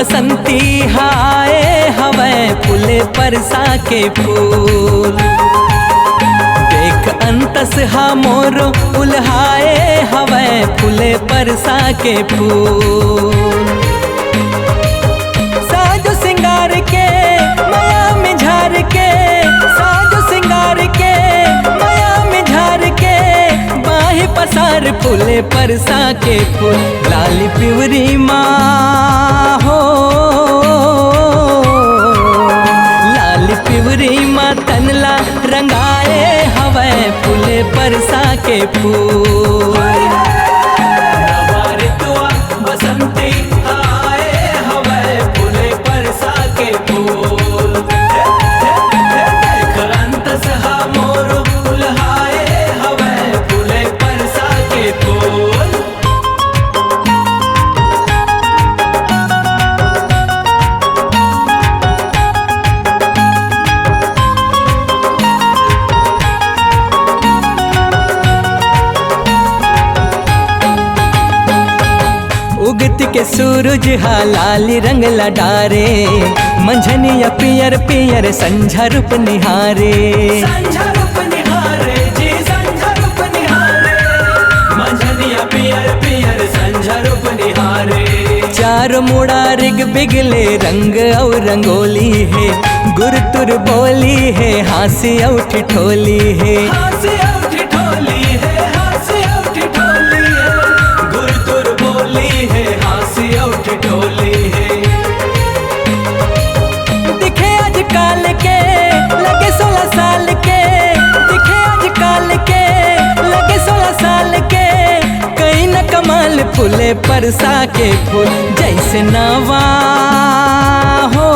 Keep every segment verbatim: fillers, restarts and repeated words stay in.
बसंती हाय हवय फूले परसा के फूल। देख अंतस हा मोरो उल्हाए हवय फूले परसा के फूल। साजो सिंगार के मया में झार के, साजो सिंगार के मया में झार के, बाहे पसार फूले परसा के फूल। लाली पिवरी मा हो, लाली पिवरी मा तनला रंगाए हवय फूले परसा के फूल। नवा ऋतुआ बसंती आए हवय फूले परसा के फूल। हे, हे, हे, देख अंतस हा मोर उल्हाए हवय फूले परसा के फूल। उगत के सूरज हा लाली रंग ला डारे, मंझनिया पियर पियर संझा रूप निहारे। संझा रूप निहारे जी, संझा रूप निहारे। मंझनिया पियर पियर संझा रूप निहारे। चार मुड़ा रिग बिगले रंग अउ रंगोली हे, गुरतुर बोली हे, हांसी अउ ठिठोली हे। हांसी अउ ठिठोली हे, हांसी अउ ठिठोली हे। गुरतुर बोली हे, हांसी अउ ठिठोली हे। दिखे आजकाल के लगे सोलह साल के, दिखे आजकाल के लगे सोलह साल के, कई न कमाल फूले परसा के फूल। जैसे नवा हो,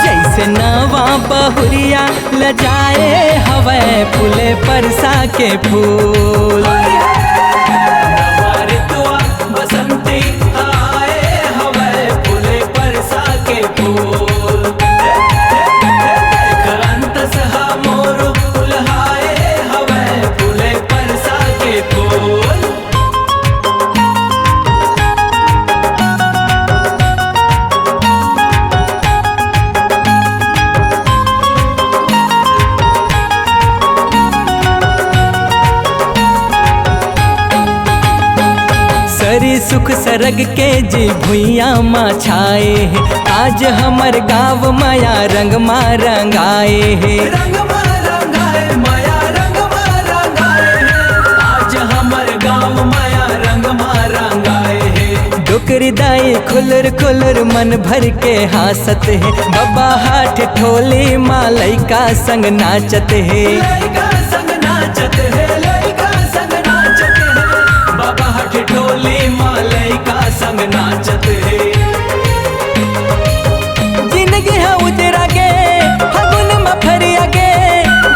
जैसे नवा बहुरिया लजाए हवय फूले परसा के फूल। नवा ऋतुआ बसंती आए हवय फूले परसा के फूल। हे, हे, हे, हे, देख अंतस हा मोर उल्हाए हवय फूले परसा के फूल। सरी सुख सरग के जी भुइयां मा छाए हे, आज हमर गांव मया रंग मा रंगाए हे। रंग मा रंगाए, मया रंग मा रंगाए हे, आज हमर गांव मया रंग मा रंगाए हे। डोकरी दाई खुलुर खुलुर मन भर के हासत हे, बबा हा ठिठोली मा लइका संग नाचत हे। लइका संग नाचत हे, लइका संग नाचत हे, बबा हा ठिठोली मा लइका संग नाचत हे। जिनगी हा उजरा गे, फगुन मा फरिया गे,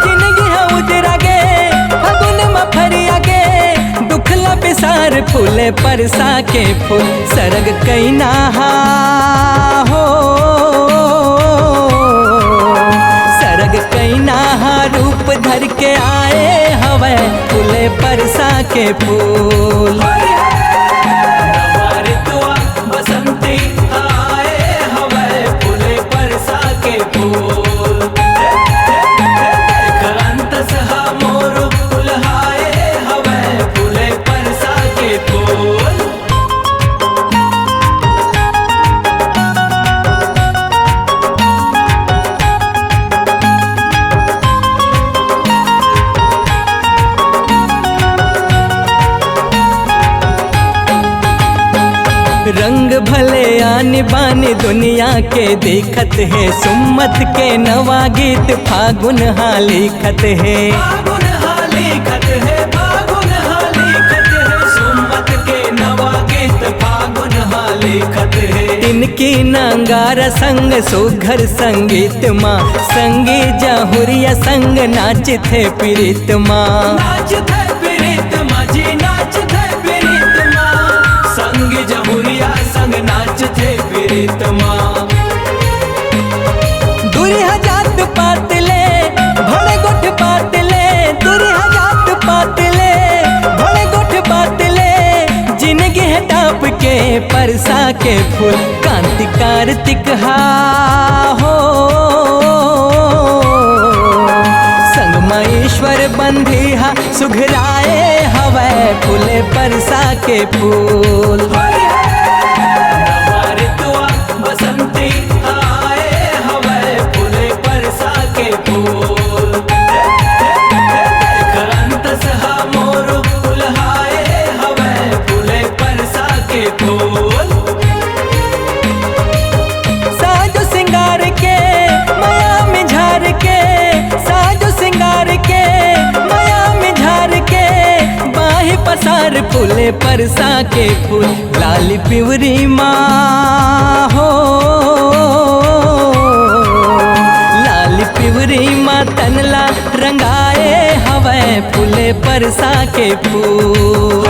जिनगी हा उजरा गे, फगुन मा फरिया गे, दुख ला बिसार फूले परसा के फूल। सरग कइना हा हो, सरग कइना हा रूप धर के आए हवय फूले परसा के फूल। नवा ऋतुआ बसंती आए हवय फूले परसा के फूल। हे, हे, हे, हे, देख अंतस हा मोर उल्हाए हवय फूले परसा के फूल। रंग भले आनी बानी दुनिया के दिखत हे, सुम्मत के नवा गीत फागुन हा लिखत हे। फागुन हा लिखत हे, फागुन हा लिखत हे, सुम्मत के नवा गीत फागुन हा लिखत हे। तिनकी नंगारा संग सुघर संगीत मा, संगी जहुरिया संग नाचित हे पीरित मा। नाचित हे पीरित मा जी, नाचित हे पीरित मा, संगी जहुरिया संग नाचित हे पीरित मा। दूरी हा जात पात ले, भड़े गोठ बात ले, दूरी हा जात पात ले, भड़े गोठ बात ले, जिनगी हे टाप के के फूल कांति कार्तिक हा हो। संग म ईश्वर बंधी हा सुघराए हवय फूले परसा के फूल। ऋतुआ बसंती आए हवय फूले परसा के फूल। करंत सहा मोर फुलहाए हवय फूले परसा के फूल। साजो सिंगार के मया में झार के, साजो सिंगार के मया में झार के, बाहे पसार फूले परसा के फूल। लाली पिवरी मा हो, लाली पिवरी मा तनला रंगाए हवय फूले परसा के फूल।